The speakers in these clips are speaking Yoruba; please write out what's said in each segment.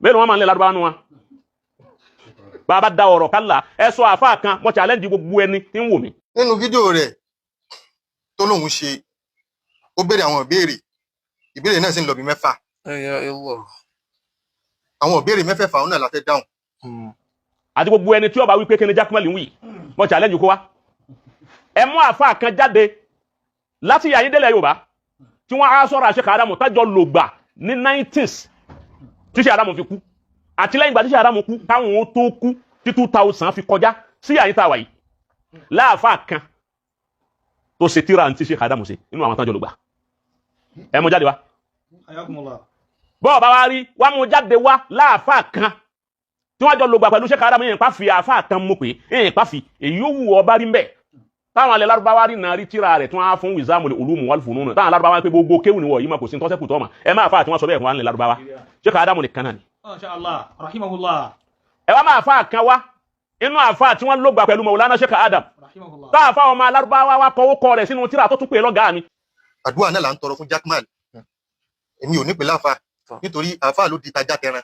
Mélòó wọn máa ń lé Lárúbáwá nu wọn? Bàbá da ọ̀rọ̀ kálá, ẹ sọ àáfàá kan. Mo challenge gbogbo ẹni tí ń wò mí. Nínú fídíò rẹ̀ tó lóun ṣe, ó béèrè àwọn ìbéèrè. Ìbéèrè náà sì ń lọ bí 6. La ilaha illallah. Àwọn ìbéèrè mẹ́fẹ̀ẹ̀fà òun náà la fẹ́ dáhùn. Àti gbogbo ẹni tí ó bá wí pé kí ni Jakmal ń wí, mo challenge kó wá. Ẹ mú àáfàá kan jáde láti yàyín délẹ̀ Yorùbá tí wọ́n á sọ̀rọ̀ àṣekà Ádámù tájọ lògbà ní 90s tí ṣe Ádámù fi kú, àti lẹ́yìn ìgbà tí ṣe Ádámù kú, káwọn ó tó kú, tí 2000 fi kọjá sí yàyín tá a wà yìí, láàfáà kan tó ṣe tíra ní tí ṣe Ádámù ṣe nínú àwọn tájọ lògbà, ẹ mú jáde wá. Ayakumullah. Bọ́ọ̀ bá wá rí wá, mú jáde wá láàfáà kan tí wọ́n jọ lògbà pẹ̀lú ṣe Ádámù yẹn, pàfi àáfáà kan mú pé yẹn pàfi èyí ó wù ọ bá rí mbẹ́ táwọn alẹ́ Lárúbáwá rí náà rí tíra rẹ̀ tí wọ́n á fún Wizamul Ulum wal Funun, táwọn Lárúbáwá pé gbogbo kéwù ni wọ̀ yìí mà, kò sí tọ́sẹ̀kù tọ́ mà. Ẹ máa fa àti wọ́n sọ bẹ́ẹ̀ fún wa nílẹ̀ Lárúbáwá, ṣé ká Ádámù nìkan náà ni. Masha Allah. Rahimahullah. Ẹ wá máa fa kan wá inú àfa tí wọ́n lògbà pẹ̀lú Mawlana Sheikh Adam, Rahimahullah. tá àfa ọmọ Lárúbáwá wa kọ́wọ́ kọ rẹ̀ sínú tíra tó tún pè lọ́gàá mi. Àdúrà náà là ń tọrọ fún Jakmal. Èmi ò ní pè láfa, nítorí àáfàá ló di tajá tẹran,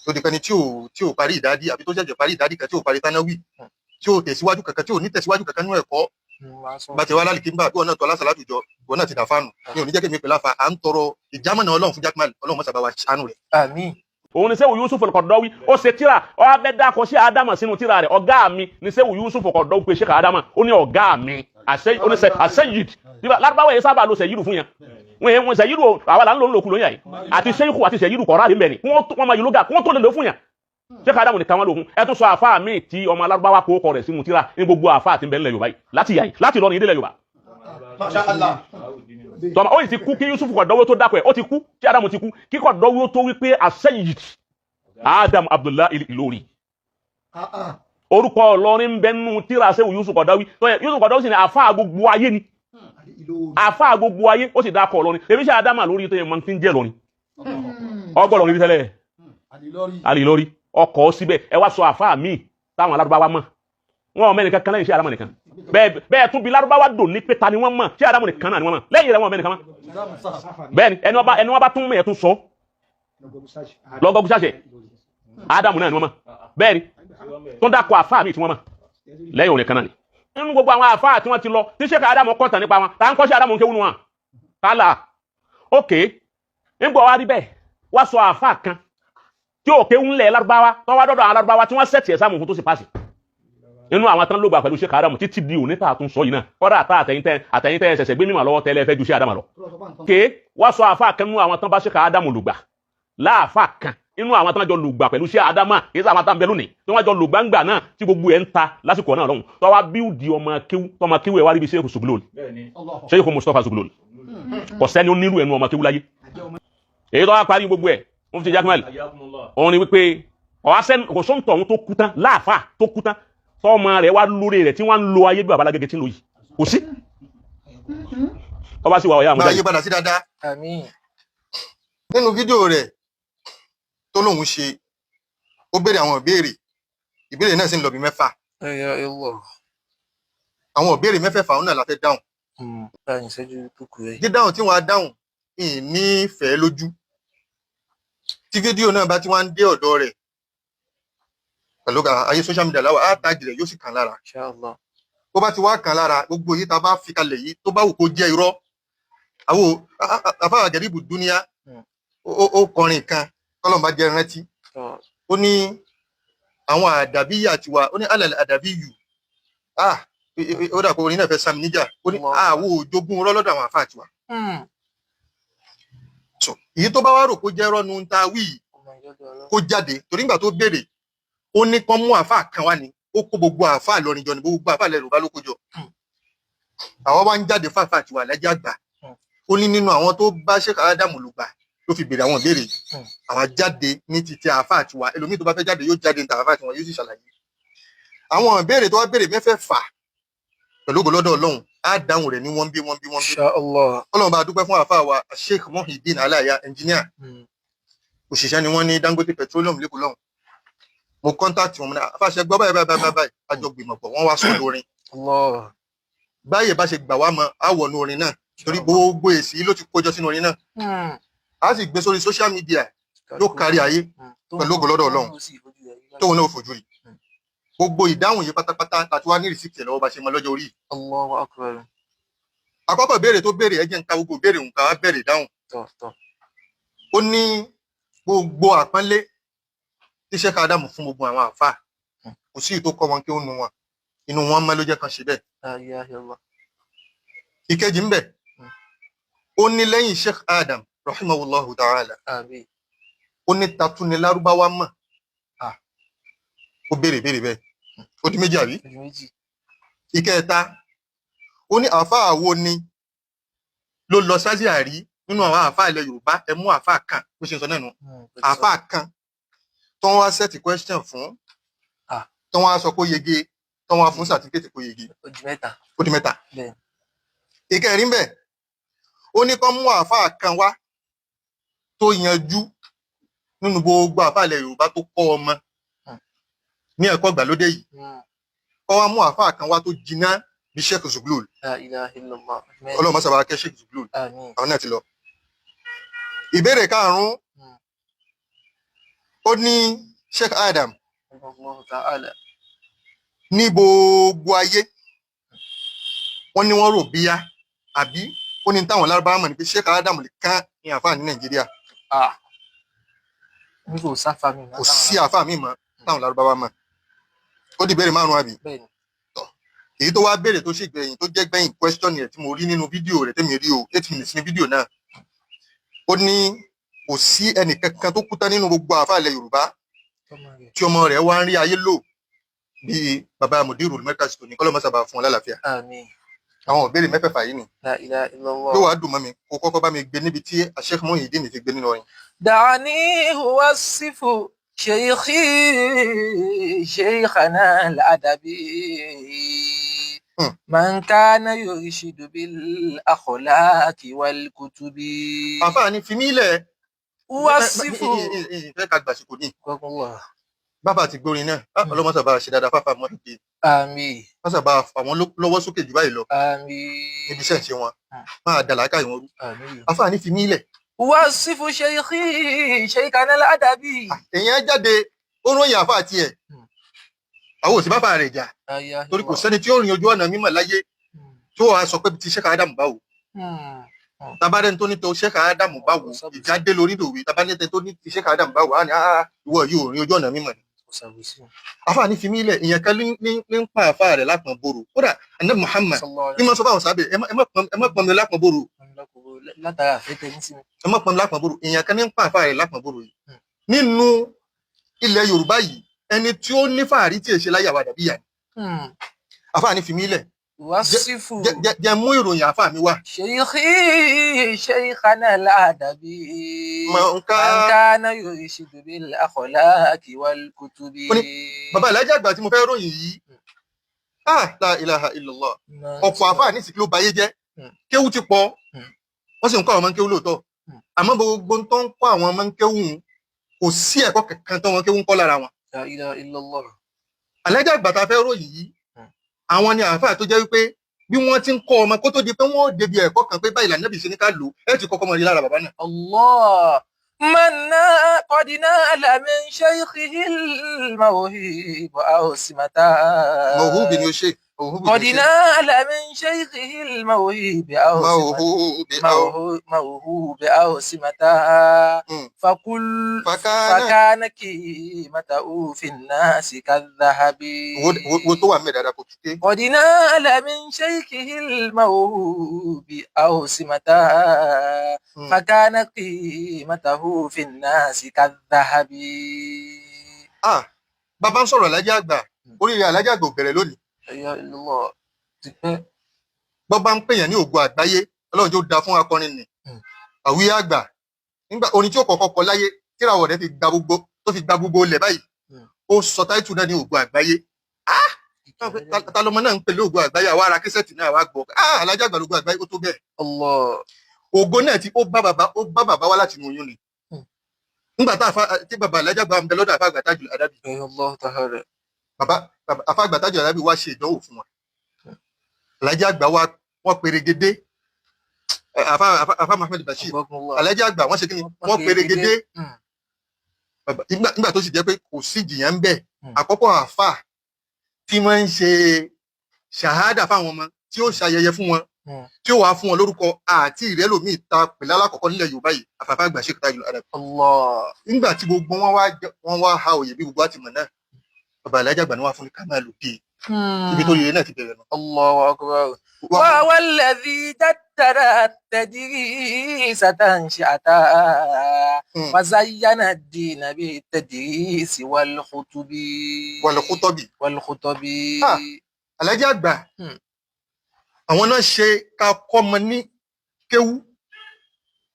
ló di pẹni tí ò parí ìdádí, àbí tó ṣẹ̀ṣẹ̀ parí ìdádí kan, tí ò parí tánáwì, tí ò tẹ̀síwájú kankan, tí ò ní tẹ̀síwájú kankan nínú ẹ̀kọ́. Bá ti wá lálìkí ń bá àbí wọn náà tọ́ lásà látùjọ, wọn náà ti dà fáànù ní òní jẹ́ kí mi pè láfa. À ń tọrọ ìjámọ̀nà Ọlọ́run fún Jakmal. Ọlọ́run mọ́sàbá wa ṣàánú rẹ̀. Àmín. Òun ni sẹ́wù Yusuf Al-Qaradawi. Ó ṣe tíra, ó wá fẹ́ dákọ̀ sí Ádámà sínú tíra rẹ̀. Ọ̀gá mi ni sẹ́wù Yusuf Al-Qaradawi pé Sheikh Ádámà. Ó ní ọ̀gá mi àṣeyid. Lárúbáwá yẹn sábà lo sẹ̀yìdù fún yẹn. Wọ́n yẹn wọ́n sẹ̀yìdù, àwa là ń lò ń lòkulò yẹn yìí. Àti sẹ́yìkù àti sẹ̀yìdù kọ̀ọ̀rọ̀ àrí mbẹ̀ ni wọ́n máa yìlógà kí wọ́n tó lè lò fún yẹn. Sheikh Ádámù nìkan wọn lò fún. Ẹ tún sọ àfáà míì tí ọmọ Lárúbáwá kó kọ rẹ̀ sínú tíra ní gbogbo àfáà tí ń bẹ nílẹ̀ Yorùbá yìí, láti yà yìí, láti lọ ní ìdílé Yorùbá. Masha Allah. Tọ́mọ ó yìí ti kú kí Yusuf Qaradawi tó dákọ̀ ẹ̀. Ó ti kú tí Ádámù ti kú kí Qaradawi tó wí pé Asayid Adam Abdullahi Ìlọrin, orúkọ Ìlọrin ń bẹ nínú tíra sẹ́wù Yusuf Qaradawi. Yusuf Qaradawi sì ni àfáà gbogbo ayé, ni àfáà gbogbo ayé. Ó sì dákọ̀ Ìlọrin. Èmi ṣe Ádámà lórí tó yẹ mọ́ ti ń jẹ́ Ìlọrin, ọgbọ́n Ìlọrin bí tẹ́lẹ̀ Alìlórí ọkọ̀ síbẹ̀. Ẹ wá sọ àfáà míì táwọn Alárúbáwá mọ̀. Wọn ò mẹ́nìkan kan lẹ́yìn ṣé Ádámù nìkan. Bẹ́ẹ̀ bẹ́ẹ̀ tún bí Lárúbáwá dò ní pé ta ni wọ́n mọ̀, ṣé Ádámù nìkan náà ni wọ́n mọ̀. Lẹ́yìn rẹ̀, wọn ò mẹ́nìkan mọ̀. Bẹ́ẹ̀ ni ẹni wọn bá tún mọ̀ ẹ̀ tún sọ lọ́gọ́gùn ṣàṣẹ Ádámù náà ni wọ́n mọ̀. Bẹ́ẹ̀ ni tó ń dákọ̀ àfáà míì tí wọ́n mọ̀ lẹ́yìn òun nìkan náà ni. Nínú gbogbo àwọn àfáà tí wọ́n ti lọ tí Sheikh Ádámù kọ́tàn nípa wọn, tá ń kọ́ sí Ádámù ń kéwú nu wọn kálá. Ok, ńgbọ́ wa rí bẹ́ẹ̀, wá sọ àfáà kan tí ò kéwú ńlẹ̀ Lárúbáwá tó wá dọ́dọ̀ àwọn Lárúbáwá tí wọ́n set exam fún tó sì pass nínú àwọn tán ló gbà pẹ̀lú Sheikh Ádámù títí di òní tá a tún sọ yìí náà. Kọ́dà àtà àtẹ̀yìntẹ́ ṣẹ̀ṣẹ̀ gbé mímọ̀ lọ́wọ́ tẹ́lẹ̀ fẹ́ ju Sheikh Ádámù lọ. Ké wá sọ àfáà kan nínú àwọn tán bá Sheikh Ádámù lùgbà, láàfáà kan inú àwọn tán jọ lùgbà pẹ̀lú Sheikh Ádámù, kì í sáwọn tán bẹ lónìí tí wọ́n jọ lùgbà ńgbà náà tí gbogbo ẹ̀ ń ta lásìkò náà lọ́hùn, tó wá bíúdi ọmọ kéwú, tọmọ kéwú ẹ̀ wá ríbi Sheikh Zuglul, Sheikh Mustapha Zuglul. Kò sẹ́ni ó nírú ẹnu ọmọ kéwú láyé. Èyí tó wá parí gbogbo ẹ̀, Mufti Jakmal, òun ni wípé ọ̀hásẹ́ kò sóńtọ̀ òun tó kú tán, láàfáà tó kú tán, tọ́mọ rẹ̀ wá lórí rẹ̀ tí wọ́n ń lo ayé bí babalágége tí ń lo yìí, kò sí. Ọba sì wà ọ̀yá Máa àmújáde. yí padà sí dáadáa. Àmín. Nínú fídíò rẹ̀ tó lóun ṣe, ó béèrè àwọn ìbéèrè. Ìbéèrè náà sì ń lọ bí 6. La ilaha illallah. Àwọn ìbéèrè mẹ́fẹ̀ẹ̀fà òun náà la fẹ́ dáhùn. Láàrin ìṣẹ́jú tó kù rẹ̀. Dídáhùn tí wọ́n á dáhùn ìní nífẹ̀ẹ́ lójú tí fídíò náà bá ti wá ń dé ọ̀dọ̀ rẹ̀ pẹ̀lú ayé social media láwà á tag rẹ̀, yóò sì kàn lára. Inshallah. Bó bá ti wá kàn lára, gbogbo yìí tá a bá fi kalẹ̀ yìí, tó bá wù kó jẹ́ irọ́, àwọn afárá gẹ̀ríbù dúníà, ó kọrin kan, kọ́lọ́n bá jẹ́ rántí. Ó ní àwọn àdàbíyà tiwa, ó ní alẹ́ àdàbí yù, ah, ó dà pé orin náà fẹ́ sami níjà. Ó ní àwo òjogún irọ́ lọ́dọ̀ àwọn àfáà tiwa. So èyí tó bá wá rò kó jẹ́ irọ́ nu ń ta wí yìí, kó jáde, torí nígbà tó béèrè, ó ní kán mú àáfàá kan wá ni. Ó kó gbogbo àáfàá lọrin jọ ni, gbogbo àáfàá lẹ́rù bá ló kó jọ. Àwọn wá ń jáde fáfáà tiwa lájẹ́ àgbà. Ó ní nínú àwọn tó bá Sheikh Ádámù lùgbà ló fi béèrè àwọn ìbéèrè yìí. Àwa jáde ní títí àáfàá tiwa. Ẹlòmíì tó bá fẹ́ jáde, yóò jáde ní tàáfàá tiwọn, yóò sì ṣàlàyé àwọn ìbéèrè tó wá béèrè mẹ́fẹ̀ẹ̀fà. Pẹ̀lú ògo lọ́dọ̀ Ọlọ́run, á dáhùn rẹ̀ ní wọ́n bí wọ́n bí wọ́n bí. Inshallah. Ọlọ́run bá dúpẹ́ fún àáfàá wa Sheikh Muhyiddin Aláìyá engineer. Òṣìṣẹ́ ni wọ́n ní Dangote Petroleum lẹ́kọ̀ọ́ lọ́hùn. Mo contact wọn, mo ní àfàṣẹ gbọ́ báyìí báyìí báyìí báyìí, a jọ gbìmọ̀ pọ̀, wọ́n wá sọ lórin. Allah. Báyìí bá ṣe gbà wá mọ àwọnú orin náà, torí gbogbo èsì ló ti kójọ sínú orin náà. A sì gbé sórí social media. Yóò kárí ayé pẹ̀lú ògo lọ́dọ̀ Ọlọ́run. Tóun náà fojú rí gbogbo ìdáhùn yìí pátápátá láti wá ní receipt ẹ̀ lọ́wọ́ bá ṣe mọ lọ́jọ́ orí yìí. Allahu akbar. Àkọ́kọ́ ìbéèrè tó béèrè, ẹ jẹ́ n ka gbogbo ìbéèrè nǹkan á bẹ̀rẹ̀ ìdáhùn. Tọ̀ tọ̀. Ó ní gbogbo àpọ́nlé tí Sheikh Adam fún gbogbo àwọn àáfàá, kò sí ìtò kọ́ wọn kí ó nu wọn, inú wọn mọ́ ló jẹ́ kan ṣe bẹ́ẹ̀. La ilaha illallah. Ìkejì ńbẹ, ó ní lẹ́yìn Sheikh Adam rahimahullahu ta'ala, Àmín. ó ní tatú ni lárúbáwá mọ̀. Ó béèrè béèrè bẹ́ẹ̀, ó di méjì àbí? Ojú méjì. Ìkẹta, ó ní àáfàá wo ni ló lọ sájíà rí nínú àwọn àáfàá ilẹ̀ Yorùbá? Ẹ mú àáfàá kan, bó ṣe ń sọ náà nù, àáfàá kan tó ń wá set question fún, tó ń wá sọ kó yege, tó ń wá fún certificate kó yege. Ojú mẹ́ta. Ó di mẹ́ta. Bẹ́ẹ̀. Ìkẹrin bẹ́ẹ̀, ó ní kán mú àáfàá kan wá tó yanjú nínú gbogbo àáfàá ilẹ̀ Yorùbá tó kọ́ ọmọ ní ẹ̀kọ́ ìgbàlódé yìí, kọ́ wá mú àáfàá kan wá tó jiná bí Sheikh Zuglul. La ilaha illallah. Ojú mẹ́rin. Ọlọ́run má sábà kẹ́ Sheikh Zuglul. Àmín. Àwọn náà ti lọ. Ìbéèrè karùnún, ó ní Sheikh Adam Allahu ta'ala. ní gbogbo ayé wọ́n ní wọ́n rò bíyá àbí, ó ní táwọn lárúbáwá mọ̀ ní pé Sheikh Adam nìkan ní àáfàá ní Nàìjíríà. Ní kò sáfà mi. Kò sí àáfàá mi mọ́ táwọn lárúbáwá mọ̀. Ó di ìbéèrè márùn-ún àbí? Bẹ́ẹ̀ni. Èyí tó wá béèrè tó ṣègbẹ̀yìn, tó jẹ́ gbẹ̀yìn question yẹn tí mo rí nínú fídíò rẹ̀ tẹ́mi rí o, 8 minutes ní fídíò náà, ó ní kò sí ẹnìkankan tó kú tán nínú gbogbo àáfàá ilẹ̀ Yorùbá Tọ́mọ rẹ̀. tí ọmọ rẹ̀ wá ń rí ayé lò bíi bàbá Mudirul Markaz tó ní kọ́lọ́ mọ́sàbà fún wọn lálàáfíà. Àmín. Àwọn ìbéèrè mẹ́fẹ̀ẹ̀fà yìí ni. La ilaha illallah. Yóò wá dùn mọ́ mi kó kọ́kọ́ bá mi gbé níbi tí Sheikh Muhyiddin ti gbé nínú ọyìn. دعني أوصف شيخي شيخنا الأدبي من كان يرشد بالأخلاق والكتب. Àfáà ní fi mí lẹ̀. أوصف. Ìfẹ́ ká gbàsìkò ní الله. bàbá àti gbórin náà. Ọlọ́mọ́sàbà ṣe dáadáa fáfá Muhyiddin. آمين. Mọ́sàbà fà wọ́n lọ́wọ́ sókè jù báyìí lọ آمين. níbi iṣẹ́ ìṣe wọn, máa dà láàkà ìwọ̀n rú. آمين. Àfáà ní fi mí lẹ̀. أوصف شيخي شيخنا الأدبي. Èèyàn jáde, ó ròyìn àfáà tiẹ̀, àwọn òsì bàbá rẹ̀ jà, لا إله torí kò إلا الله. sẹ́ni tí ó rìn ojú ọ̀nà mímọ̀ láyé tó wàá sọ pé ti Sheikh Adam báwo. Tabarẹ́ni tó ní tó Sheikh Adam báwo, ìjà dé lórí ìdòwe. Tabarẹ́ni tó ní ti Sheikh Adam báwo, á ní áá ìwọ yìí ò rìn ojú ọ̀nà mímọ̀ ni. Àfáà ní fi mí lẹ̀. Ìyẹn kan ní ń pa àfáà rẹ̀ lápọn boro. Kódà anabi Muhammad صلى الله ní عليه mọ sọ fáwọn sábẹ, ẹ má pọn mi lápọn boro. وسلم. látara àfẹ́tẹ̀ ní sinmi. Ẹ má pọn mi lápọn boro. Ìyẹn kan ní ń pa àfáà rẹ̀ lápọn boro yìí nínú ilẹ̀ Yorùbá yìí, ẹni tí ó ní fàárí tí èṣe láyé àwọn àdàbíyà ni. Àfáà ní fi mí lẹ̀. وصف Jẹ́ mú ìròyìn àfáà mi wá. شيخي شيخنا الأدبي من من كان يرشد بالأخلاق والكتب. Ó ní, bàbá ìlàjà àgbà tí mo fẹ́ ròyìn yìí, ah, la ilaha illallah, ọ̀pọ̀ àfáà ní ìsìnkú ló bayé jẹ́. Kéwú ti pọ̀, wọ́n sì ń kọ́ àwọn ọmọ ń kéwú lóòótọ́, àmọ́ gbogbo tó ń kọ́ àwọn ọmọ ń kéwú un, kò sí ẹ̀kọ́ kankan tó wọn kéwú ń kọ́ lára wọn. لا إله إلا الله. Àlẹ́jà àgbà tá a fẹ́ ròyìn yìí, àwọn ni àáfàá tó jẹ́ wípé bí wọ́n ti ń kọ́ ọmọ, kó tó di pé wọ́n ó débi ẹ̀kọ́ kan pé báyìí lànà ṣe ní ká lò ó, ẹ̀ ti kọ́kọ́ mọ rí lára bàbá náà. الله من قد نال من شيخه الموهوب أو سمتا. Mọ̀húbì ni ó ṣe, mọ̀húbì قد ni ó ṣe. نال من شيخه الموهوب أو سمتا. Mọ̀húbì أو موهوب أو سمتا. فكل فكان فكان قيمته في الناس كالذهب. Wo tó wà mẹ́ dáadáa kò tún ké. قد نال من شيخه الموهوب أو سمتا، فكان قيمته في الناس كالذهب. Ah, bàbá ń sọ̀rọ̀ alájà àgbà, oríire alájà àgbà ò bẹ̀rẹ̀ lónìí. لا إله إلا الله. Bọ́ bá ń pèèyàn ní ògo àgbáyé, Ọlọ́run tó da fún akọrin nì. Àwíyá àgbà nígbà orin tí ó kọ́kọ́ kọ láyé tíràwọ̀ rẹ̀ fi gba gbogbo, tó fi gba gbogbo ilẹ̀ báyìí, ó sọ táìtù náà ní ògo àgbáyé. Ta lọmọ náà ń pè ní ògo àgbáyé? Àwa ara kíṣẹ́ẹ̀tì náà wá gbọ́, ah, alájà àgbà lógo àgbáyé, ó tó bẹ́ẹ̀. الله. Ògo náà tí ó bá bàbá wá láti inú oyún ni. Nígbà tá tí bàbá alájà àgbà ń bẹ lọ́dọ̀ àfáà àgbà Tajul Adabi, رحمه الله تعالى. Bàbá àfáà àgbà Tajul Adabi wá ṣe ìdánwò fún wọn. Alájà àgbà wa wọ́n perégedé. Àfáà Muhammad Bashir رحمه الله. alájà àgbà wọ́n ṣe kí ni, wọ́n perégedé. Nígbà tó sì jẹ́ pé kò sí ìjìyà ń bẹ̀. Àkọ́kọ́ àáfà tí wọ́n ń ṣe ṣàhádà fáwọn ọmọ, tí ó ṣayẹyẹ fún wọn, tí ó wàá fún wọn lórúkọ àti ìrẹ́lòmíì ta pẹ̀lú alákọ̀ọ́kọ́ nílẹ̀ Yorùbá yìí, àfàfà àgbà Sheikh Tajul Adab. Allah. Nígbà tí gbogbo wọn wá wọn wá ha òye bí gbogbo àti mọ̀ náà, bàbá Alájà Àgbà ni wọ́n á fún ní Kamalu dé ibi tó rire náà ti bẹ̀rẹ̀ nù. Allahu akbar. وهو الذي جدد التدريس تنشئة وزين الدين بالتدريس والخطب. والخطب. والخطب. Ah. Alájà Àgbà, àwọn náà ṣe ká kọ́mọ ní kéwú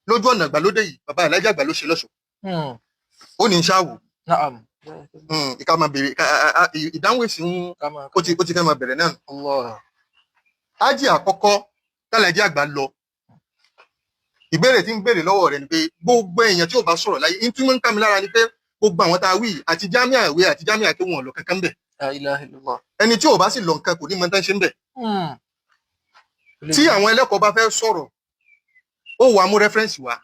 lójú ọ̀nà ìgbàlódé yìí. Bàbá Alájà Àgbà ló ṣe lọ́ṣọ̀ọ́. Ó ní ṣáàwò. نعم. Ìka máa bèrè ìdáhùn èsì ń كما ó ti fẹ́ máa bẹ̀rẹ̀ náà nù. الله. Ájì àkọ́kọ́ tálàjì àgbà lọ, ìbéèrè tí ń béèrè lọ́wọ́ rẹ̀ ni pé gbogbo èèyàn tí ò bá sọ̀rọ̀ láyé ń túmọ̀ ń ká mi lára ni pé gbogbo àwọn tá a wí yìí, àti jámíà ìwé àti jámíà kí wọn lọ kankan bẹ̀. لا إله إلا الله. Ẹni tí ò bá sì lọ nǹkan kò ní mọ tán ṣe ń bẹ̀. Tí àwọn ẹlẹ́kọ̀ọ́ bá fẹ́ sọ̀rọ̀, ó wàá mú reference wá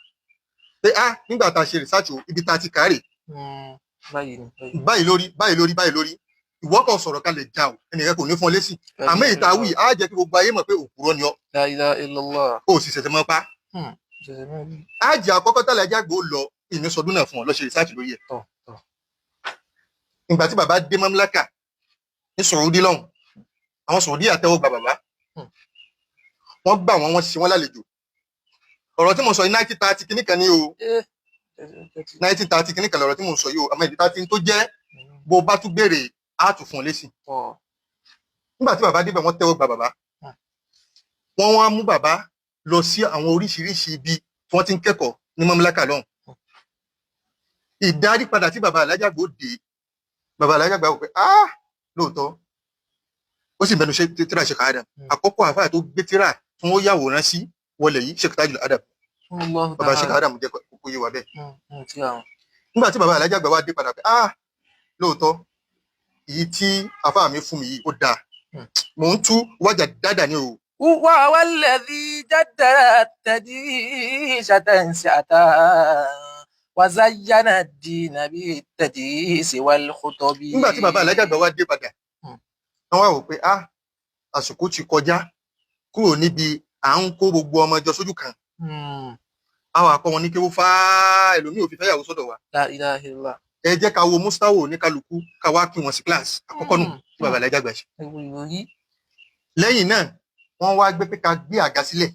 pé ah, nígbà tá a ṣe research o, ibi tá a ti kárè. Báyìí ni, báyìí. Báyìí lórí, báyìí lórí, báyìí lórí. Ìwọ kan sọ̀rọ̀ kalẹ̀ já o, ẹnìkan kò ní fún ọ lésì. Àmọ́ ìta wí á jẹ́ kí gbogbo ayé mọ̀ pé òpùrọ́ ni ọ́. لا إله إلا الله. Ó sì ṣẹ̀ṣẹ̀ mọ́ pa. Ájì àkọ́kọ́ tálẹ̀ ajágbó lọ, ìnísọdún náà fún ọ lọ ṣe research lórí ẹ̀. Tọ́, tọ́. Ìgbà tí bàbá dé mamlaka ní Sọ̀rọ̀dí lọ́hùn, àwọn Sọ̀rọ̀dí àtẹ́wọ́ gba bàbá. Wọ́n gbà wọ́n, wọ́n ṣe wọ́n lálejò. Ọ̀rọ̀ tí mo sọ yìí, 1930 kìíní kan ní o. 1930 kìíní kan lọ̀rọ̀ tí mo sọ yìí o. Àmọ́ ìdí tá tó jẹ́ bó bá tún béèrè, á tún fún ọ lésì. Nígbà tí bàbá débẹ̀, wọ́n tẹ́wọ́ gba bàbá. Wọ́n wá mú bàbá lọ sí àwọn oríṣiríṣi ibi tí wọ́n ti ń kẹ́kọ̀ọ́ ní mamlaka lọ́hùn. Ìdarí padà tí bàbá Alájàgbò dé, bàbá Alájàgbà wò pé ah, lóòótọ́, ó sì mẹnu ṣe tíra Sheikh Adam. Àkọ́kọ́ àfáà tó gbé tíra tí wọ́n yàwòrán sí wọlé yìí, Sheikh Tajul Adab. الله. Bàbá Sheikh Adam jẹ́ kó yé wa bẹ́ẹ̀. Nígbà tí bàbá Alájàgbà wá dé padà pé ah, lóòótọ́, èyí tí àfáà mi fún mi yìí ó dáa. Mò ń tú wájà dáadáa ní o. وهو الذي جدد التدريس تنشئة وزين الدين بالتدريس والخطب. Nígbà tí bàbá Alájàgbà wá dé padà, wọ́n wá wò pé ah, àsìkò ti kọjá kúrò níbi à ń kó gbogbo ọmọ jọ sójú kan. Àwọn àkọ wọn ní kéwú fáá, ẹlòmíì ò fi fẹ́yàwó sọ́dọ̀ wa. لا إله إلا الله. Ẹ jẹ́ ká wo mustawo ní kálukú, ká wá pín wọn sí kíláàsì àkọ́kọ́ nù tí bàbá Alájàgbà ṣe. Lẹ́yìn náà, wọ́n wá gbé pé ká gbé àga sílẹ̀.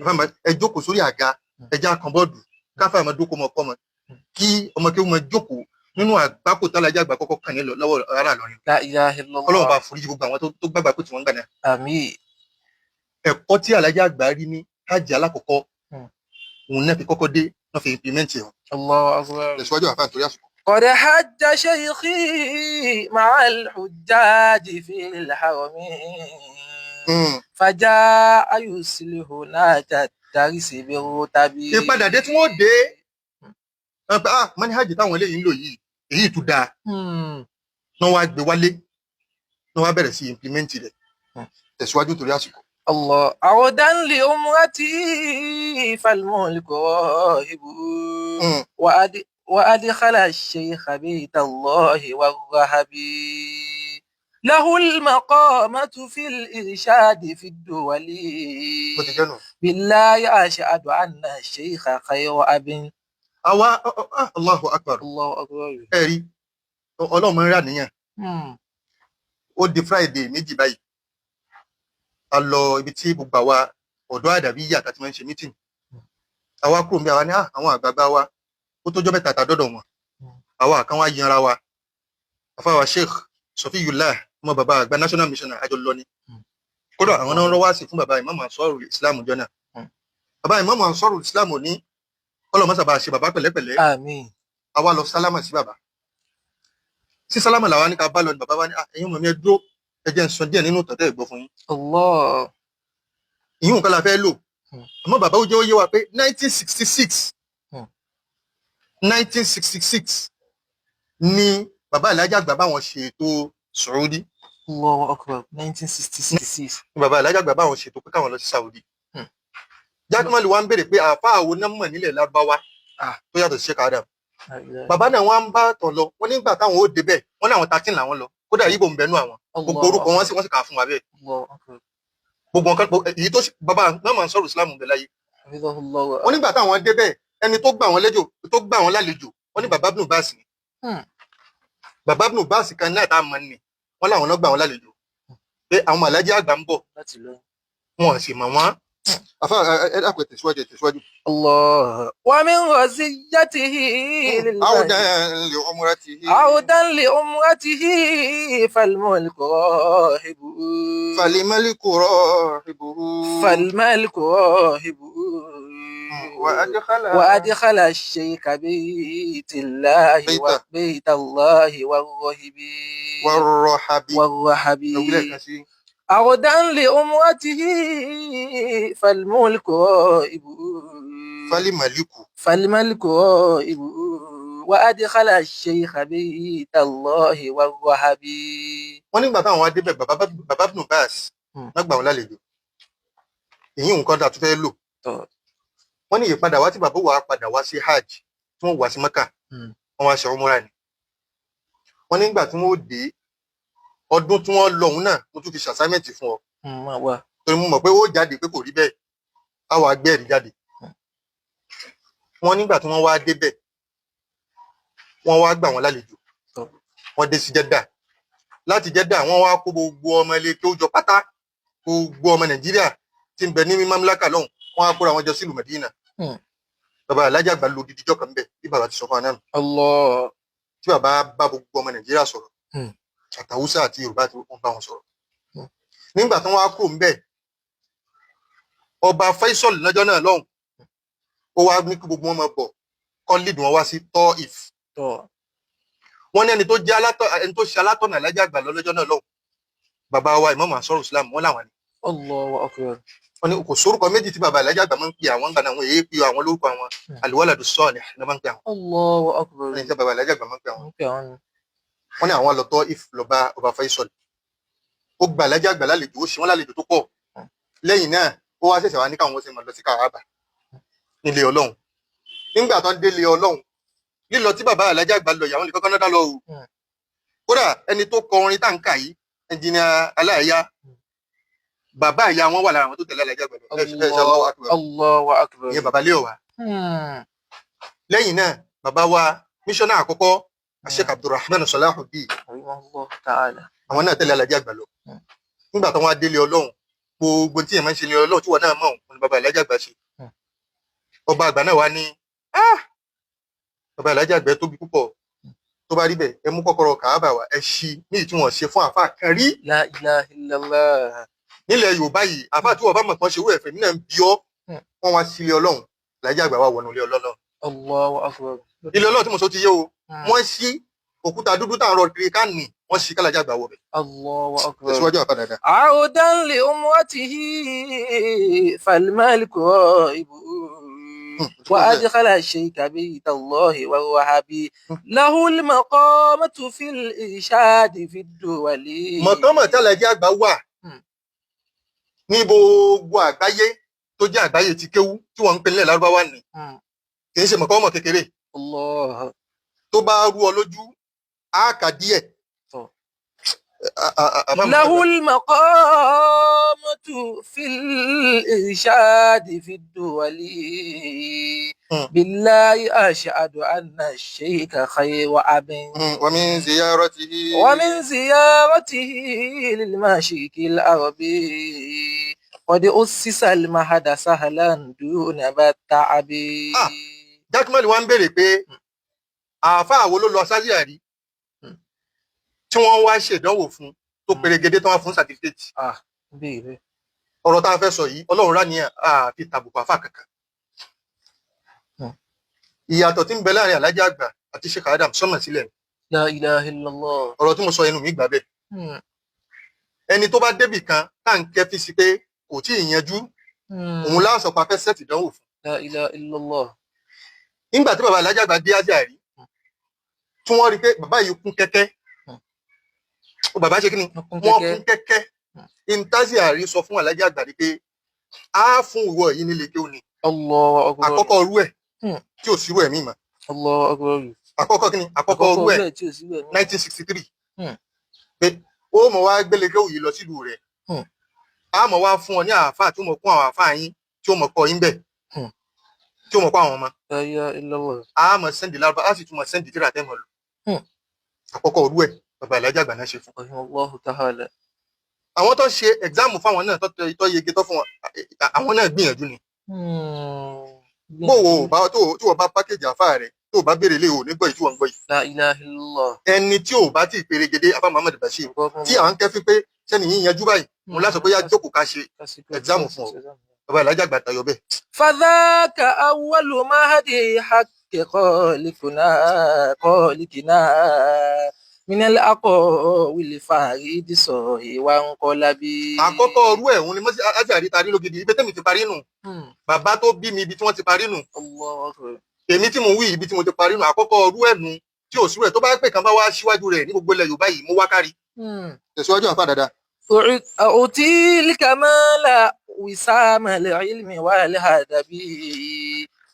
Bàbá mi, ẹ jókòó sórí àga, ẹ já kan bọ́ọ̀dù káfá ọmọ dókòó mọ kọ́ mọ kí ọmọ kéwú mọ jókòó nínú àgbákò tálájàgbà kọ́kọ́ kàn ní lọ́wọ́ ará Ìlọrin. لا إله إلا Ọlọ́run الله. bá foríjì gbogbo àwọn tó gbàgbà pé tí wọ́n ń gbà náà. آمين. Ẹ̀kọ́ tí Alájà Àgbà rí ní hajj alákọ̀ọ́kọ́, òun náà fi kọ́kọ́ dé náà fi implement ẹ̀. الله أكبر. Tẹ̀síwájú àfáà torí àsìkò. قد حج شيخي مع الحجاج في الحرم فجاء يصلح نهج الدرس بالرتب. Ìpadà dé tí wọ́n dé, wọ́n pé ah, mọ́ní hajj táwọn eléyìí ń lò yìí, èyí tún dáa. Náà wá gbé wálé, náà wá bẹ̀rẹ̀ sí implement rẹ̀. Tẹ̀síwájú torí àsìkò. الله عودا لأمرتي فالملك راهب وأدخل الشيخ بيت الله والرهب له المقامة في الإرشاد في الدول. Bó ti jẹ́ nù. بالله أشهد أن الشيخ خير أب. Àwa Allahu akbar. الله أكبر. Ẹ rí Ọlọ́run máa ń rà níyàn. Ó di Friday méjì báyìí, a lọ ibi tí gbogbo àwa ọ̀dọ́ àdàbí yà tá ti máa ń ṣe meeting. Àwa kúrò níbi, àwa ní "Ah, àwọn àgbààgbà wa, ó tójọ́ mẹ́ta tá a dọ́dọ̀ wọn." Àwa kan wá yanra wa, àfáwà Sheikh Sọfíyùlá ọmọ bàbá àgbà national missioner, àjọ lọ ni. Kódà àwọn náà ń rọwá sí fún bàbá Ìmáàmù Ansarul Islam jọ náà. Bàbá Ìmáàmù Ansarul Islam ò ní ọlọmọsàbà ṣe bàbá pẹ̀lẹ́pẹ̀lẹ́. آمين. Àwa lọ sálámà sí bàbá. Sí sálámà làwa ní ká bá lọ ní bàbá wa ní "Ah, ẹ̀yin ọmọ mi, ẹ dúró, ẹ jẹ́ n sọ díẹ̀ nínú tọ̀tẹ́ ìgbọ́ fún yín." الله. Ìyún nǹkan la fẹ́ lò. Àmọ́ bàbá ó jẹ́ ó yé wa pé 1966, 1966 ni bàbá Alájà Àgbà báwọn ṣètò Saudi. الله أكبر، 1966. Ni bàbá Alájà Àgbà báwọn ṣètò pé káwọn lọ sí Saudi. Jákèmọ́lì wa ń béèrè pé àáfàá wo náà mọ̀ nílẹ̀ Lárúbáwá tó yàtọ̀ sí Sheikh Adam. La ilaha. Bàbá náà wọ́n ń bá tọ̀ lọ. Wọ́n nígbà táwọn ó débẹ̀, wọ́n ní àwọn 13 làwọn lọ. Kódà Ìgbò ń bẹnu àwọn, gbogbo orúkọ wọn sì, wọ́n sì kà á fún wa bẹ́ẹ̀. Allahu akbar. Gbogbo nǹkan èyí tó bàbá náà máa ń sọ̀rọ̀ Islam bẹ̀ láyé. Hafidhahullah. Wọ́n nígbà táwọn débẹ̀, ẹni tó gbà wọ́n lẹ́jọ́, tó gbà wọ́n lálejò, wọ́n ní bàbá Ibn Bas ni. Bàbá Ibn Bas kan náà tá a mọ̀ ni, wọ́n láwọn náà gbà wọ́n lálejò pé àwọn alájí àgbà ń bọ̀. Láti lọ. Wọn ò sì mọ̀ wọ́n. Afa, ẹ dákun, ẹ tẹ̀síwájú, ẹ tẹ̀síwájú. Allah. Wa min wasiyatihi lil عودا لعمرته. عودا لأمرته فالملك راهب. فالملك راحبه. فالملك راهب. وأدخل وأدخل الشيخ بيت الله. بيته. بيت الله والرهب. والرحب. والرحب. لو لك شيء. عودا لأمرته فالملك راهب. فالملك. فالملك راهب وأدخل الشيخ بيت الله والرحب. Wọ́n nígbà táwọn wá débẹ̀, bàbá Ibn Bas wọ́n gbà wọ́n lálejò. Èyí nǹkan dà tó fẹ́ lò. Tọ́. Wọ́n ní ìpadà wá tí bàbá wa padà wá sí hajj, tí wọ́n wá sí Mẹ́kà, wọ́n wá ṣe umura ni. Wọ́n nígbà tí wọ́n ó dé, ọdún tí wọ́n lọ òun náà, mo tún fi ṣàsámẹ́ǹtì fún ọ. Máa wá. Torí mo mọ̀ pé ó jáde pé kò rí bẹ́ẹ̀, á wàá gbé ẹ̀rí jáde. Wọ́n nígbà tí wọ́n wá débẹ̀, wọ́n wá gbà wọ́n lálejò. Tọ́. Wọ́n dé sí Jẹ́dà. Láti Jẹ́dà, wọ́n wá kó gbogbo ọmọ ilé tó jọ pátá, gbogbo ọmọ Nàìjíríà tí ń bẹ ní mamlaka lọ́hùn, wọ́n á kóra wọn jọ sílùú Mẹdínà. Bàbá alájà àgbà lo odidi ijọ́ kan bẹ̀ bí bàbá ti sọ fún wa náà nù. Allah. Tí bàbá bá gbogbo ọmọ Nàìjíríà sọ̀rọ̀, àtàwùsá àti Yorùbá tí wọ́n bá wọn sọ̀rọ̀. Nígbà tí wọ́n á kúrò ńbẹ̀, ọba Faisal lọ́jọ́ náà lọ́hùn, ó wá ní kí gbogbo wọn máa bọ̀ kọ́ lead wọn wá sí Taif. Tọ́. Wọ́n ní ẹni tó jẹ́ alátọ̀, ẹni tó ṣe alátọ̀nà alájà àgbà lọ́jọ́ náà lọ́hùn, bàbá wa Imam Ansarul Islam, wọ́n làwọn ni. Allahu akbar. Wọ́n ní kò sórúkọ méjì tí bàbá alájà àgbà máa ń pè àwọn gbà náà, àwọn èyí pè àwọn lórúkọ àwọn, Al-Waladu Salih ló máa ń pè àwọn. Allahu akbar. Wọ́n ní tí bàbá alájà àgbà máa ń pè àwọn. Ń pè àwọn ni. Wọ́n ní àwọn lọ Taif lọ bá ọba Faisal. Ó gba alájà àgbà lálejò, ó ṣe wọ́n lálejò tó pọ̀. Lẹ́yìn náà, ó wá ṣẹ̀ṣẹ̀ wá ní káwọn ṣe máa lọ sí Káàbà nílé Ọlọ́run. Nígbà tó ń délé Ọlọ́run, lílọ tí bàbá alájà àgbà lọ, ìyàwó nìkan kan náà dá lọ o. Kódà ẹni tó kọ orin tá à ń kà yìí, ẹnjìnìà aláìyá, bàbá ìyá wọn wà lára àwọn tó tẹ̀lé alájà àgbà lọ. Ẹ ṣe Allahu Akbar. Allahu akbar. Ìyẹn bàbá lé ọ̀wà. Lẹ́yìn náà, bàbá wa míṣọ́nà àkọ́kọ́, Sheikh Abdulrahman Salahuddin, Rahimahullah ta'ala. àwọn náà tẹ̀lé alájà àgbà lọ. Nígbà tó wọn á délé Ọlọ́run, gbogbo tí èèyàn máa ń ṣe ní Ọlọ́run tí wọn náà mọ̀, òun ni bàbá alájà àgbà ṣe. Ọba àgbà náà wá ní, "Ah, bàbá alájà àgbà tóbi púpọ̀. Tó bá rí bẹ́ẹ̀, ẹ mú kọ́kọ́rọ́ Kàábà wá, ẹ ṣí ní ìtí wọn ṣe fún àáfàá kan rí La ilaha illallah. nílẹ̀ Yorùbá yìí. Àáfàá tí wọn bá mọ̀ kán ṣe wú ẹ̀fẹ̀ mí náà ń bí ọ́." Wọ́n wá sí ilé Ọlọ́run, alájà àgbà wà wọnú ilé Ọlọ́run. Allahu akbar. Ilé Ọlọ́run tí mo sọ ti yé o. Wọ́n ṣí òkúta dúdú tá à ń rọ kiri ká nì, wọ́n ṣí kálájà àgbà wọ̀ bẹ̀. Allahu akbar. Tẹ̀síwájú, àfa dáadáa. عودا لأمته فالملك غائب. وأدخل الشيك بيت الله والوهب له المقامة في الإرشاد في الدول. Mọ̀kánmọ̀ tí alájà àgbà wà ní gbogbo àgbáyé tó jẹ́ àgbáyé ti kéwú tí wọ́n ń pè nílẹ̀ lárúbáwá ni, kì í ṣe mọ̀kánmọ̀ kékeré. Allah. Tó bá rú ọ lójú, á kà díẹ̀. Tọ́. Àbá mi له المقامة في الإرشاد في الدول. بالله أشهد أن الشيخ خير أب. ومن زيارته. ومن زيارته للمشيك العربي قد أسس المهد سهلا دون التعب. Ah. Jákèmọ́lì wa ń béèrè pé àáfàá wo ló lọ sájíà rí tí wọ́n wá ṣèdánwò fún tó perégedé, tí wọ́n fún certificate? Ah, béèrè. Ọ̀rọ̀ tá a fẹ́ sọ yìí, Ọlọ́run rà ní àfi tàbùkù àáfàá kankan. Ìyàtọ̀ tí ń bẹ láàrin Alhaji Àgbà àti Sheikh Adam sọ́mọ̀ sílẹ̀. La ilaha illallah. Ọ̀rọ̀ tí mo sọ, inú mi gbà bẹ́ẹ̀. Ẹni tó bá débì kan tá à ń kẹ́fí sí pé kò tí ì yanjú, òun láàsọ pa fẹ́ set ìdánwò fún. La ilaha illallah. Nígbà tí bàbá Alhaji Àgbà dé Ájíà rí, tí wọ́n rí pé bàbá yìí kún kẹ́kẹ́, ó bàbá ṣe kí ni? Wọ́n kún Wọ́n kẹ́kẹ́. kún kẹ́kẹ́. Intaziari sọ fún Alhaji Àgbà rí pé á fún ìwọ yìí nílé kéwù ni. Allahu akbar. Àkọ́kọ́ rú ẹ̀ tí ò sírú ẹ̀mí mọ́. Allahu akbar. Àkọ́kọ́ kí ni àkọ́kọ́ orú ẹ̀? Ẹ̀ tí ò sí bẹ́ẹ̀ ní. 1963. Pé ó mọ̀ wá gbélé kéwù yìí lọ sílùú rẹ̀. Á mọ̀ wá fún ọ ní àáfàá tí ó mọ̀ kún àwọn àáfàá yín, tí ó mọ̀ kọ́ yín bẹ̀, tí ó mọ̀ kọ́ àwọn ọmọ. La ilaha illallah. Á mọ̀ send lárúbá, á sì tún mọ̀ send tíra tẹ́ mọ̀ lò. Àkọ́kọ́ orú ẹ̀ bàbá Alhaji Àgbà náà ṣe fún. Rahimahullahu ta'ala. Àwọn tó ṣe exam fáwọn náà tó yege tó fún wọn, àwọn náà gbìyànjú ni. Bó wo bá tó tí wọ́n bá pákéjì àáfàá rẹ̀ tó o bá béèrè lé o nígbà yìí tí wọ́n ń gbọ́ yìí. La ilaha illallah. Ẹni tí ò bá tí ì perégedé, àfáà Muhammad Bashir, tí à ń kẹ́fí pé sẹ́ni yín yanjú báyìí, mo láṣọ pé yá jókòó ká ṣe exam fún ọ. Bàbá Alhaji Àgbà tayọ bẹ́ẹ̀. فذاك أول مهدي حق خالقنا من الأقاويل الفريد صاحي وانقلبي. Àkọ́kọ́ ọrú ẹ̀ òun ni mọ́sí Azhari tarí lógidi, ibi tẹ́mi ti parí nù. Bàbá tó bí mi, ibi tí wọ́n ti parí nù. الله أكبر. Èmi tí mo wí, ibi tí mo ti parí nù. Àkọ́kọ́ ọrú ẹ̀ nù tí ò sí rẹ̀, tó bá pè kàn bá wá síwájú rẹ̀ ní gbogbo ilẹ̀ Yorùbá yìí, mo wá kárí. Tẹ̀síwájú, àfa dáadáa. أعطي الكمال وسام العلم والهدب،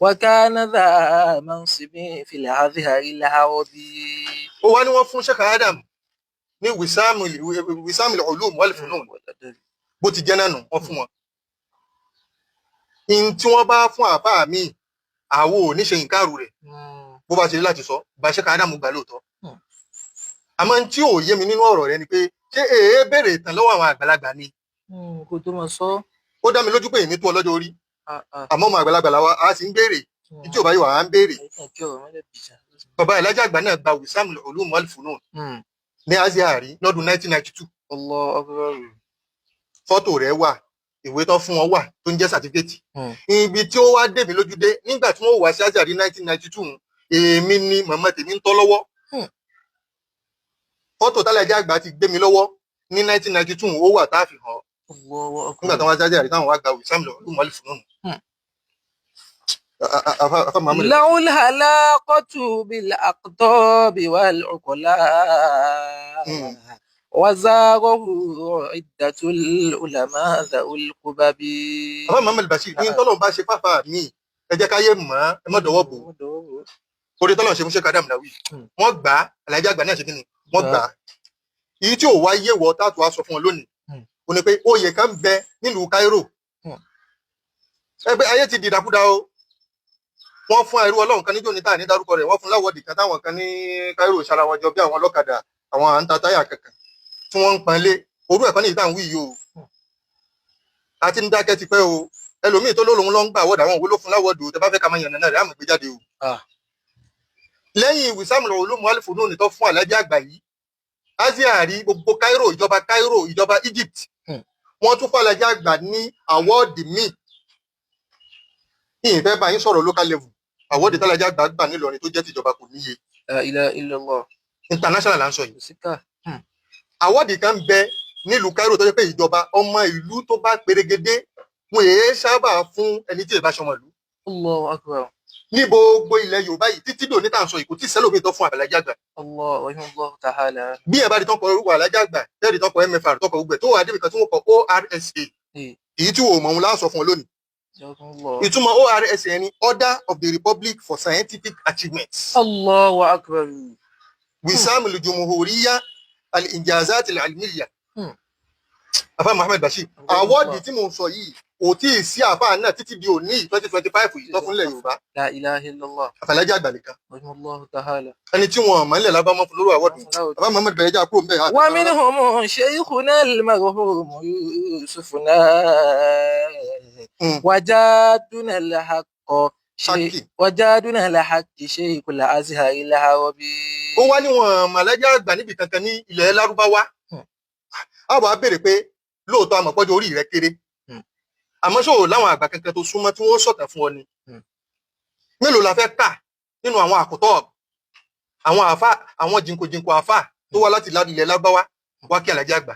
وكان ذا منصب في الأزهر العربي. Ó wá ní wọ́n fún Sheikh Adam ní Wisamul Ulum wal Funun. Bó ti jẹ́ náà nù, wọ́n fún wọn. In tí wọ́n bá fún àfáà mi, àwo ò ní ṣe nǹkan rẹ̀. Bó bá ṣe rí láti sọ bá Sheikh Adam gbà lóòótọ́. Àmọ́ n tí ò yé mi nínú ọ̀rọ̀ rẹ ni pé ṣé èé béèrè ìtàn lọ́wọ́ àwọn àgbàlagbà ni? Kó tó máa sọ. Ó dá mi lójú pé èmi tó ọlọ́jọ́ orí, Ah, ah. àmọ́ ọmọ àgbàlagbà làwa, a sì ń béèrè tí ò bá yìí wà á ń béèrè. Àyíká kí ọ̀rọ̀ mọ́lẹ̀ bìjà. Bàbá Alhaji Àgbà náà gba Wisamul Ulum wal Funun ní Azhari lọ́dún 1992. Allahu akbar. Fọ́tò rẹ̀ wà, ìwé tó fún wọn wà tó ń jẹ́ sàtífíkẹ́tì. Ibi tí ó wá dé mi lójú dé, nígbà tí wọ́n wá sí Azhari 1992, èmi ni màmá tèmi ń tọ́ lọ́wọ́. Fọ́tò tálàjà àgbà ti gbé mi lọ́wọ́ ní 1992, ó wà tá a fi hàn. Allahu akbar. Nígbà táwọn Azhari táwọn wá gba Wisamul Ulum wal Funun. Afa Muhammad. له العلاقة بالأقطاب والعقلاء، وزاره عدة العلماء ذوي القبب. Afa Muhammad Bashir ní tọ́lọ̀ bá ṣe fáfá mi, ẹ jẹ́ káyé mọ́, ẹ má dọwọ́ bò ó. Orí tọ́lọ̀ ṣe fún Sheikh Adam Lawi, wọ́n gbà á. Alhaji Àgbà náà ṣe kí ni, wọ́n gbà á. Èyí tí ò wá yé wọ táàtù wá sọ fún ọ lónìí, ó ní pé oyè kan bẹ nílùú Cairo. Ẹgbẹ́ ayé ti dìdàkudà o. Wọ́n fún ẹrú Ọlọ́run kan níjó ní táà ní dárúkọ rẹ̀, wọ́n fún láwọ́dì kan táwọn kan ní Cairo ṣara wọn jọ bí àwọn ọlọ́kadà, àwọn à ń ta táyà kankan tí wọ́n ń panlé orú ẹ̀kọ́ ní ìta ń wí yìí o. Àti ń dákẹ́ tipẹ́ o. Ẹlòmíì tó lóun ló ń gbà wọ́dà, àwọn òwe ló fún láwọ́dù o. Tẹ bá fẹ́ ká máa yànnà náà rẹ̀, àmọ́ gbé jáde o. Lẹ́yìn Wisamul Ulum wal Funun tó fún Alhaji Àgbà yìí, Azhari, gbogbo Cairo, ìjọba Cairo, ìjọba Egypt, wọ́n tún fún Alhaji Àgbà ní award míì. Ìyìn fẹ́ bá yín sọ̀rọ̀ local level, award tálàjà àgbà gbà nílọrin tó jẹ́ tìjọba kò níye. La ilaha illallah. International là ń sọ yìí. Kò sí ká. Award kan bẹ nílùú Cairo tó jẹ́ pé ìjọba, ọmọ ìlú tó bá perégedé, wọn èé sábà fún ẹni tí ìbá ṣọmọ ìlú. Allahu akbar. Ní gbogbo ilẹ̀ Yorùbá yìí títí dòní tá à ń sọ yìí, kò tí ì sẹ́lòmíì tó fún Alhaji Àgbà. Allah rahimahullah ta'ala. Bí ẹ bá rí tán kọ orúkọ Alhaji Àgbà, bẹ́ẹ̀ rí tán kọ MFR, tọkọ gbogbo ẹ̀ tó wà débi kan tí wọ́n kọ ORSA, èyí tí wò ó mọ̀ òun láǹsọ fún ọ lónìí. Jazakumullah. Ìtumọ̀ ORSA ni Order of the Republic for Scientific Achievements. Allahu akbar. Wisam al-Jumhuriyya al-Injazat al-Ilmiyya. Afa Muhammad Bashir, award tí mò ń sọ yìí kò tí ì sí àfa náà títí di òní 2025 yìí tó fúnlẹ̀ Yorùbá. La ilaha illallah. Àfàlájà àgbà nìkan. Rahimahullah ta'ala. Ẹni tí wọn mọ̀ nílẹ̀ lábámọ́ fún lórí award. Afa Muhammad bẹ̀rẹ̀ jà kúrò ń bẹ̀. ومنهم شيخنا المرحوم يوسفنا، وجادنا الحق Ṣákì. وجادنا الحق شيخ الأزهر العربي. Ó wá ní wọn mọ̀lẹ́jà àgbà níbi kankan ní ilẹ̀ Lárúbáwá. A wàá béèrè pé lóòótọ́ àmọ̀pọ́jọ́ orí rẹ̀ kéré. Àmọ́ ṣòwò láwọn àgbà kankan tó súnmọ́ tí wọ́n sọ̀tàn fún ọ ni? Mélòó la fẹ́ kà nínú àwọn àkótọ́, àwọn àfà, àwọn jìnkòjìnkò àfà tó wá láti ilẹ̀ Lárúbáwá wá kí Àlàjì Àgbà?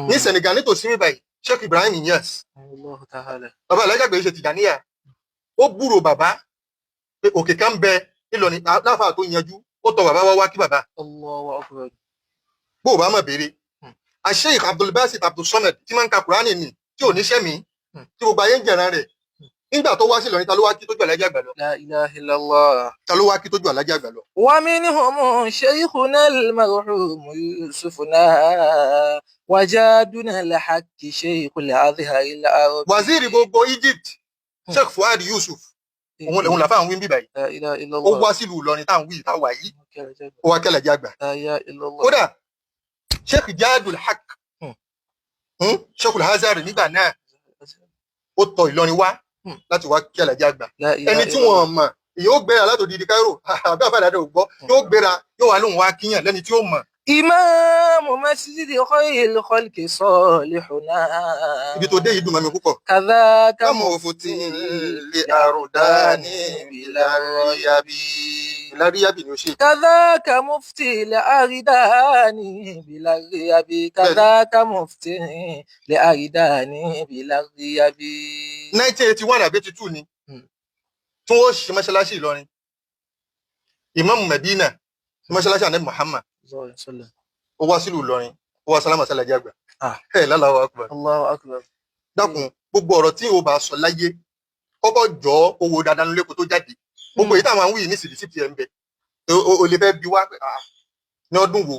Ní Senegal nítòsí mi báyìí, Sheikh Ibrahim Niass. Allahu ta'ala. Bàbá Àlàjì Àgbà yìí ṣe Tìjàníyà. Ó gbúrò bàbá pé òkè kan bẹ Ìlọrin láfà tó yanjú, ó tọ bàbá wá wá kí bàbá. Allahu akbar. Bó o bá mọ̀, béèrè Sheikh Abdulbasit Abdulsamad tí máa ń ka Kùránì ni, tí ò níṣẹ́ mi, tí gbogbo ayé ń jẹ̀ràn rẹ̀. Nígbà tó wá sí Ìlọrin, ta ló wá kí tó ju Alhaji Àgbà lọ? La ilaha illallah. Ta ló wá kí tó ju Alhaji Àgbà lọ? ومنهم شيخنا المرحوم يوسفنا وجادنا الحق شيخ الأزهر العربي. Waziri gbogbo Egypt, Sheikh Fuad Yusuf, òun làfáà ń wí bíbáyìí. La ilaha illallah. Ó wá sílùú Ìlọrin táwọn wí táwa yìí, ó wá kí Alhaji Àgbà. La ilaha illallah. Kódà Sheikh Jadul Haq, Sheikh Al-Azhar nígbà náà, ó tọ Ìlọrin wá láti wá kí Alhaji Àgbà. La ilaha Ẹni tí wọn mọ̀, èyí ó gbéra látòdìdí Cairo, àbí àfàdàdà ò gbọ́, yóò gbéra, yóò wá lóhùn wá kíyàn lẹ́ni tí ó mọ̀. إمام مسجد خير الخلق صالحنا. Ibi tó dé yìí dùn mọ́ mi púpọ̀. كذاك Kámọ̀ òfò tí lè àròdá ní ìlàríyàbí. Ìlàríyàbí ni ó ṣe. كذاك مفتي لأردان بلا غياب. كذاك مفتي لأردان بلا غياب. 1981 àbí 82 ni tí wọ́n ṣe mọ́ṣáláṣí Ìlọrin. Ìmáàmù Medina, mọ́ṣáláṣí Ànábì Muhammad, الله عليه وسلم. ó wá sílùú Ìlọrin, ó wá sálámà sí Alhaji Àgbà. Ah. Ẹ lálàá akbar. الله أكبر. Dákun, gbogbo ọ̀rọ̀ tí o bá sọ láyé, kọ́kọ́ jọ owó dáadáa nílé kó tó jáde. Gbogbo èyí táwọn àwọn yìí ní sìdí ẹ̀ ń bẹ. O lè fẹ́ bi wá pé, ah, ní ọdún wo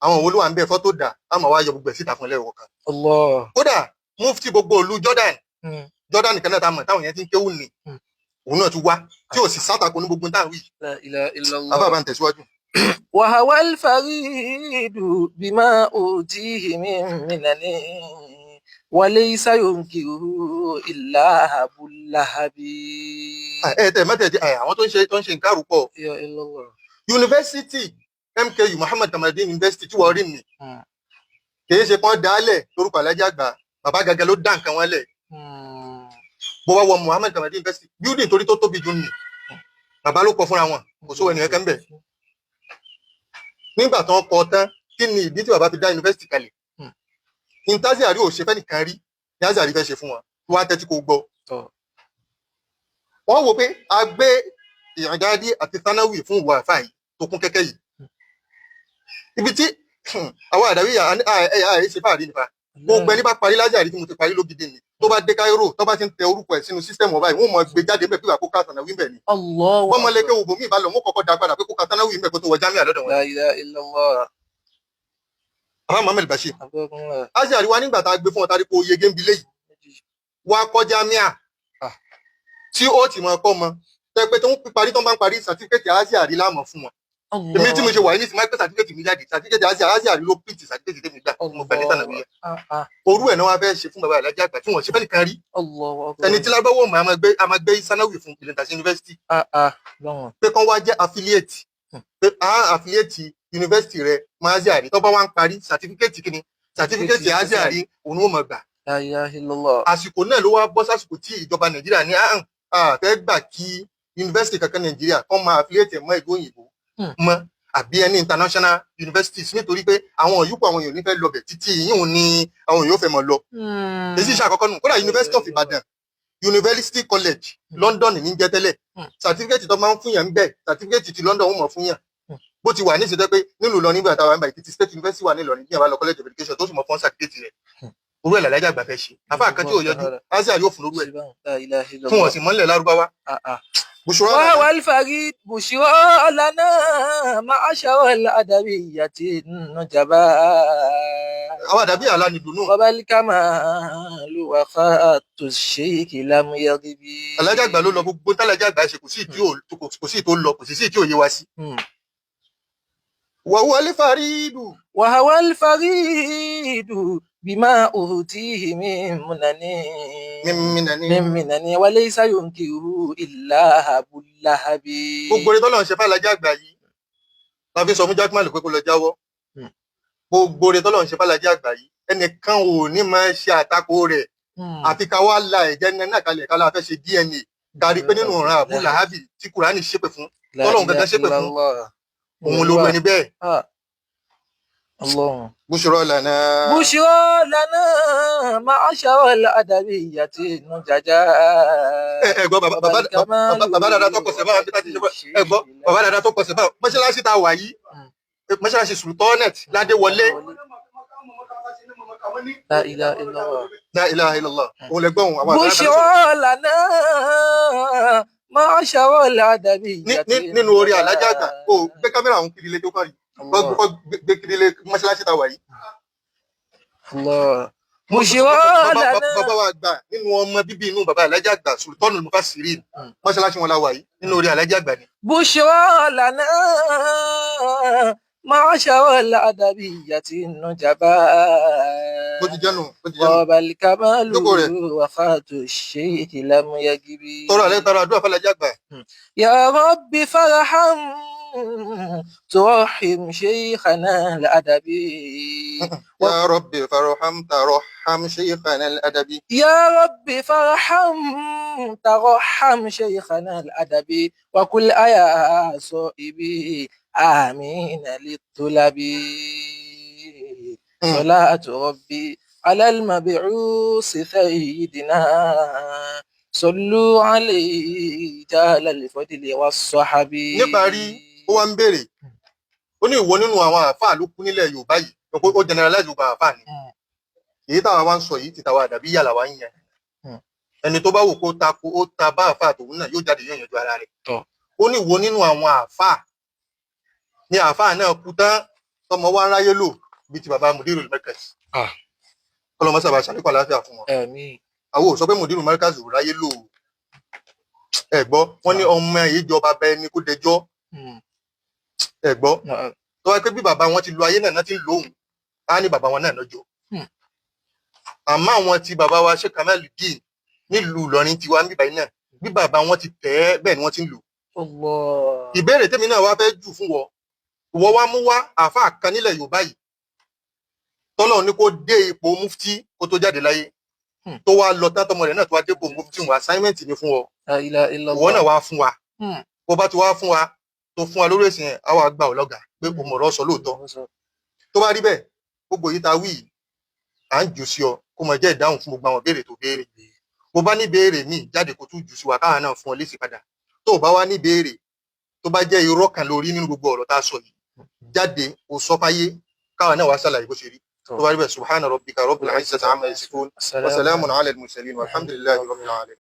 àwọn òwò ló wà ń bẹ, fọ́tò dà á máa wá yọ gbogbo ẹ̀ síta fún ẹlẹ́wọ̀n kan. الله. Kódà mufti gbogbo ìlú Jordan, Jordan kan náà tá a mọ̀ táwọn yẹn ti ń kéwù ní, òun náà tún wá tí ò sì sátakò ní gbogbo táwọn yìí. لا إله إلا Àbá الله. bá ń tẹ̀síwájú. وهو الفريد بما أوتيه من منن وليس ينكره إلا أبو لهب. Ẹ tẹ mẹtẹ ẹ, àwọn tó ń ṣe nǹkan àrùpọ̀. يا إلا الله. Yunifásitì MKU, Muhammad Kamaluddin University, tí wọ́n rí mi, kì í ṣe pọ́n dálẹ̀ lórúkọ Alhaji Àgbà. Bàbá gàgà ló dá nǹkan wọn lẹ̀. Bó bá wọ Muhammad Kamaluddin University building, torí tó tóbi jù ní, bàbá ló kọ fúnra wọn, kò sówó ẹnìkan kan bẹ̀. Nígbà tó ń kọ tán, kí ni ìdí tí bàbá fi dá yunifásitì kalẹ̀? Ní Azhar ò ṣe fẹ́ nìkan rí ní Azhar fẹ́ ṣe fún wọn, wọ́n á tẹ́tí kó gbọ́. Tọ́. Wọ́n wò pé a gbé ìrìnàjò àti sanawi fún ìwà àfáà yìí tó kún kẹ́kẹ́ yìí, ibi tí àwọn àdàwí ẹ̀yà ṣe fáàrí nípa gbogbo ẹni bá parí l'Azhar tí mo ti parí lógidi ni, tó bá dé Cairo, tó bá ti ń tẹ orúkọ ẹ̀ sínú system ọba yìí, wọ́n mọ̀ gbé jáde ńbẹ̀ pé wà kó ká sanawi ńbẹ̀ ni. الله. Wọ́n mọ lẹ́kẹ́ òbò míì bá lọ, wọ́n kọ́kọ́ dá padà pé kó ká sanawi ńbẹ̀ kó tó wọ jámíà lọ́dọ̀ wọn. لا إله إلا الله. Àbá Muhammed Bashir, أبوكم الله. Azhar wa nígbà tá a gbé fún ọ, tá a rí kó yege ń bi léyìí, wá kọ́ jámíà tí ó ti mọ ẹ̀kọ́ mọ tẹ́ pé tó ń parí, tó ń bá ń parí, certificate Azhar láàmọ̀ fún wọn. Èmi tí mo ṣe wà yìí ní ti máa pẹ́ certificate mi jáde, certificate Azhar, Azhar ló print certificate tèmi gbà, mo gbà ní sànàwíyà. Ah, ah. Orú ẹ̀ náà wá fẹ́ ṣe fún bàbá Alhaji Àgbà tí wọ́n ṣe fẹ́ nìkan rí. الله أكبر. Ẹni tí lágbàwọ̀ mọ̀, a máa gbé sanawi fún Ìlẹ̀ntàsí University Ah, ah. Lọ́wọ́n. pé kán wá jẹ́ affiliate, pé a affiliate university rẹ̀ mọ́ Azhar, tó bá wá ń parí certificate, kíni certificate Azhar, òun ó mọ̀ gbà. La ilaha illallah. Àsìkò náà ló wá bọ́ sásìkò tí ìjọba Nàìjíríà ní àhàn àfẹ́ gbà kí yunifásitì kankan Nàìjíríà kán máa affiliate mọ́ ìlú òyìnbó mọ́ àbí ẹni international universities, nítorí pé àwọn yòókù, àwọn èèyàn ò ní fẹ́ lọ bẹ̀ títí yíyún ni àwọn èèyàn ò fẹ́ mọ̀ lọ. Èsì iṣẹ́ àkọ́kọ́ nù. Kódà University of Ibadan, University College London ní jẹ́ tẹ́lẹ̀, certificate tó máa ń fún yàn ń bẹ̀, certificate ti London wọ́n mọ̀ fún yàn. Bó ti wà ní ìṣèjọ́ pé nílùú Ìlọrin nígbà táwa ń bá ìtìtì State University wà ní Ìlọrin, bí àbá lọ College of Education tó sì mọ̀ fún certificate rẹ̀. Orú ẹ̀ l'Alhaji Àgbà fẹ́ ṣe. Àfáà kan tí ò yọjú, Asia yóò fún lórú ẹ̀ La ilaha illallah. fún wọn sì mọ́lẹ̀ lárúbáwá. Ah, ah. Bushra. وهو الفريد بشرى لنا معشر الأدبية النجباء. Àwọn àdàbí àlá ni dùnú. وبالكمال وخط الشيخ لم يغب. Alhaji Àgbà ló lọ gbogbo t'Alhaji Àgbà ṣe, kò sí ìtí ò kò sí ìtò lọ, kò sí sí ìtí ò yé wa sí. وهو الفريد. وهو الفريد بما أوتيه من منن mímínà ní. من منن وليس ينكره إلا أبو لهب. Gbogbo orin tọ́lọ́run ṣe f'Alhaji Àgbà yìí la fi sọ fún Jackman pé kó lọ jáwọ́. Gbogbo orin tọ́lọ́run ṣe f'Alhaji Àgbà yìí, ẹnìkan ò ní máa ṣe àtakò rẹ̀, àfi ká wá la ẹ̀jẹ̀ náà kalẹ̀, ká la fẹ́ ṣe DNA gàrí pé nínú ọ̀ràn Abu Lahabi tí Kùránì ṣépè fún, لا tọ́lọ́run إله gangan ṣépè إلا fún, الله. òun ló rú ẹni bẹ́ẹ̀. Ah. الله. Bushra lana. بشرى لنا معشر الأدبية النججا. Ẹ gbọ́, bàbá bàbá bàbá dada tó kọsẹ̀ báwa, ẹ gbọ́ bàbá dada tó kọsẹ̀ báwa, mọ́ṣáláṣí tá a wà yìí, mọ́ṣáláṣí Sultanet Ládéwọlé. La ilaha illallah. La ilaha illallah. Òun lẹ gbọ́n àwọn àgbàlagbà ló sọ̀rọ̀. بشرى لنا معشر الأدبية Nínú orí alájà àgbà, o gbé kámẹ́rà òun kiri ilé tó kàn rí. الله Kọ́ gbé kiri ilé mọ́ṣáláṣí tá a wà yìí. الله بشرى Bàbá لنا bàbá wa àgbà nínú ọmọ bíbí inú bàbá alájà àgbà Sultanul Mufassirin, mọ́ṣáláṣí wọn la wà yìí, nínú orí alájà àgbà ni. بشرى لنا معشر الأدبية النجباء Bó ti jẹ́nu, bó ti jẹ́nu. طاب الكمال Jókòó rẹ̀. وفاة الشيخ لم يجب. Tọrọ àlẹ́, tọrọ àdúrà fàlájà àgbà. يا رب فرحا ترحم شيخنا الأدبي. يا رب فارحم ترحم شيخنا الأدبي. يا رب فارحم ترحم شيخنا الأدبي وكل يا صائبي آمين للطلب. صلاة ربي على المبعوث سيدنا، صلوا عليه جال الفضل والصحب. Níparí, ó wá ń béèrè, ó ní ìwọ nínú àwọn àáfàá ló kú nílẹ̀ Yorùbá yìí, ó generalize gbogbo àáfàá ni. Èyí táwa wá ń sọ yìí ti tàwa àdàbí yàrá wa ń yẹn. Ẹni tó bá wò kó ta ko ó ta bá àáfàá tòun náà yóò jáde, yóò yanjú ara rẹ̀. Tọ́. Ó ní ìwọ nínú àwọn àáfàá ni àáfàá náà kú tán tọmọ wa ń ráyé lò bíi ti bàbá Mudirul Markaz. Ah. Kọlọmọ sábà ṣàlékún àlàáfíà fún wọn. آمين. Àwọn ò sọ pé Mudirul Markaz ò ráyé lò ó. Ẹ gbọ́, wọ́n ní ọmọ yìí jọba bẹ ẹni kó dẹjọ́. Ẹ gbọ́. نعم. Tó wáyé pé bí bàbá wọn ti lo ayé náà náà ti ń lò òun á ní bàbá wọn náà lọ́jọ́. Àmọ́ àwọn ti bàbá wa Sheikh Kamaludeen nílùú Ìlọrin tiwa ń bíbá yìí náà, bí bàbá wọn ti tẹ̀ ẹ́ bẹ́ẹ̀ ni wọ́n ti ń lò. الله. Ìbéèrè tèmi náà wá fẹ́ jù fún wọ, ìwọ wá mú wá àáfàá kan nílẹ̀ Yorùbá yìí tọ́lọ́run ní kó dé ipò mufti kó tó jáde láyé, tó wá lọ tán tọmọ rẹ̀ náà tó wá dépò mufti wọn, assignment ni fún ọ. La ilaha illallah. Ìwọ náà wá fún wa. Bó bá ti wá fún wa, tó fún wa lórí èsì yẹn, á wá gbà ọ lọ́gàá pé o mọ̀rọ̀ sọ lóòótọ́. Tó bá rí bẹ́ẹ̀, gbogbo yìí ta wí yìí, à ń jù sí ọ kó mọ jẹ́ ìdáhùn fún gbogbo àwọn béèrè tó béèrè. Bó bá ní béèrè míì, jáde kó tún jù sí wa káwa náà fún ọ lésì padà. Tó o bá wá ní béèrè tó bá jẹ́ irọ́ kan lórí nínú gbogbo ọ̀rọ̀ tá a sọ yìí, jáde kó sọ fáyé káwa náà wá ṣàlàyé bó ṣe rí. Tó bá rí bẹ́ẹ̀, subhana rabbika rabbil izzati amma yasifun wa salamun ala al-mursalin walhamdulillahi rabbil alamin.